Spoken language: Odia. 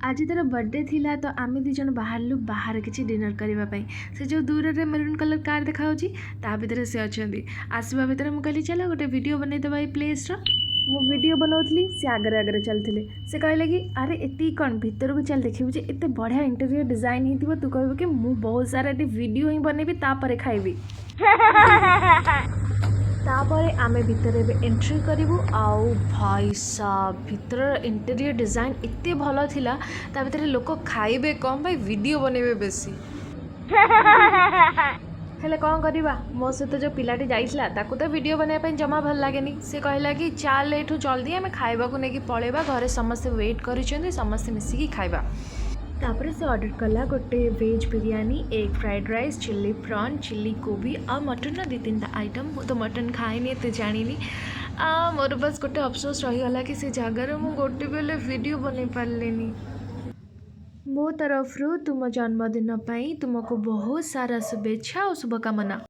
ଆଜି ତାର ବର୍ଥଡେ ଥିଲା ତ ଆମେ ଦୁଇ ଜଣ ବାହାରିଲୁ ବାହାରେ କିଛି ଡିନର୍ କରିବା ପାଇଁ। ସେ ଯେଉଁ ଦୂରରେ ମେରୁନ୍ କଲର୍ କାର୍ ଦେଖାଯାଉଛି, ତା ଭିତରେ ସେ ଅଛନ୍ତି। ଆସିବା ଭିତରେ ମୁଁ କହିଲି, ଚାଲ ଗୋଟେ ଭିଡ଼ିଓ ବନେଇଦେବା ଏଇ ପ୍ଲେସ୍ର। ମୁଁ ଭିଡ଼ିଓ ବନାଉଥିଲି, ସେ ଆଗରେ ଆଗରେ ଚାଲିଥିଲେ। ସେ କହିଲେ କି, ଆରେ ଏତିକି କ'ଣ, ଭିତରକୁ ଚାଲ, ଦେଖିବୁ ଯେ ଏତେ ବଢ଼ିଆ ଇଣ୍ଟେରିୟର ଡିଜାଇନ୍ ହେଇଥିବ, ତୁ କହିବୁ କି ମୁଁ ବହୁତ ସାରା ଏଠି ଭିଡ଼ିଓ ହିଁ ବନେଇବି, ତାପରେ ଖାଇବି। ତାପରେ ଆମେ ଭିତରେ ଏବେ ଏଣ୍ଟ୍ରି କରିବୁ। ଆଉ ଭାଇ ସାବ, ଭିତରର ଇଣ୍ଟେରିୟର ଡିଜାଇନ୍ ଏତେ ଭଲ ଥିଲା, ତା ଭିତରେ ଲୋକ ଖାଇବେ କମ୍ ଭାଇ, ଭିଡ଼ିଓ ବନେଇବେ ବେଶୀ। ହେଲେ କ'ଣ କରିବା, ମୋ ସହିତ ଯେଉଁ ପିଲାଟି ଯାଇଥିଲା ତାକୁ ତ ଭିଡ଼ିଓ ବନେଇବା ପାଇଁ ଜମା ଭଲ ଲାଗେନି। ସେ କହିଲା କି ଚାଲ ଏଇଠୁ ଜଲ୍ଦି, ଆମେ ଖାଇବାକୁ ନେଇକି ପଳେଇବା, ଘରେ ସମସ୍ତେ ୱେଟ୍ କରିଛନ୍ତି, ସମସ୍ତେ ମିଶିକି ଖାଇବା। ତାପରେ ସେ ଅର୍ଡ଼ର କଲା ଗୋଟେ veg biryani, egg fried rice, chilli prawn, chilli କୋବି ଆଉ ମଟନ୍ର ଦୁଇ ତିନିଟା ଆଇଟମ୍। ମୁଁ ତ ମଟନ୍ ଖାଏନି, ଏତେ ଜାଣିନି। ଆଉ ମୋର ବାସ୍ ଗୋଟେ ଅଫସୋସ ରହିଗଲା କି ସେ ଜାଗାରେ ମୁଁ ଗୋଟେ ବି ହେଲେ ଭିଡ଼ିଓ ବନେଇ ପାରିଲିନି। ମୋ ତରଫରୁ ତୁମ ଜନ୍ମଦିନ ପାଇଁ ତୁମକୁ ବହୁତ ସାରା ଶୁଭେଚ୍ଛା ଆଉ ଶୁଭକାମନା।